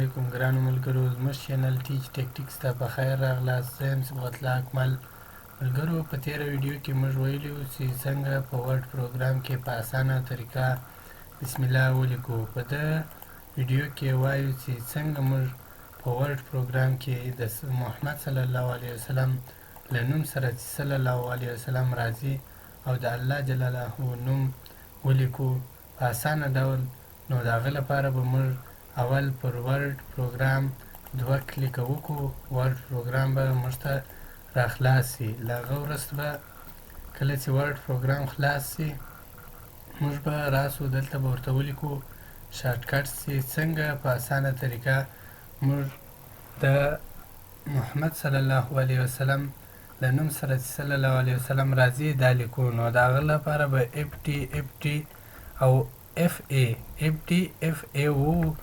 علیکم ګرانو ملګرو، زموږ چینل ټیچ ټیکټیکس ته په خیر راغلاست. زه یم صبغت الله اکمل. ملګرو، په تیره ویډیو کې موږ ویلي وو چې څنګه په ورډ پروګرام کې په اسانه طریقه بسم الله ولیکو. په ده ویډیو کې وایو چې څنګه موږ په ورډ پروګرام کې د محمد صلی الله علیه وسلم له نوم سره چې صلی الله علیه وسلم راځي او د الله جلاله نوم ولیکو په اسانه ډول. نو د هغه لپاره به موږ اول پر ورډ پروګرام دوه کلیکه وکړو، ورډ پروګرام به موږ ته راخلاص سي. له هغه وروسته به کله چې ورډ پروګرام خلاص سي، موږ به راسو دلته به ورته ولیکو شارټکټ چې څنګه په اسانه طریقه موږ د محمد صلی الله علیه وسلم له نوم سره چې صلی الله علیه وسلم راځي دا لیکو. نو د هغه لپاره به اف ټي اف ټي او اف ای اف ټي اف ای وو،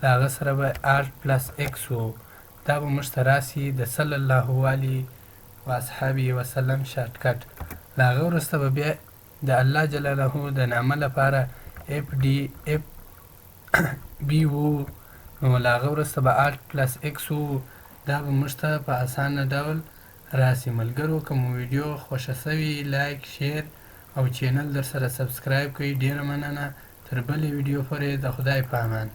له هغه سره به آلټ پلس ایکس وو، دا به موږ ته راسي د صلی الله علیه و اصحابه وسلم شارټکټ. له هغه وروسته به بیا د الله جلاله د نامه لپاره اف ډي اف بي وو، نو له هغه وروسته به آلټ پلس ایکس وو، دا به موږ ته په اسانه ډول راسي. ملګرو، که مو ویډیو خوښه سوي، لایک، شیر او چینل در سره سبسکرایب کړئ. ډیره مننه، تر بلې ویډیو پورې د خدای په امان.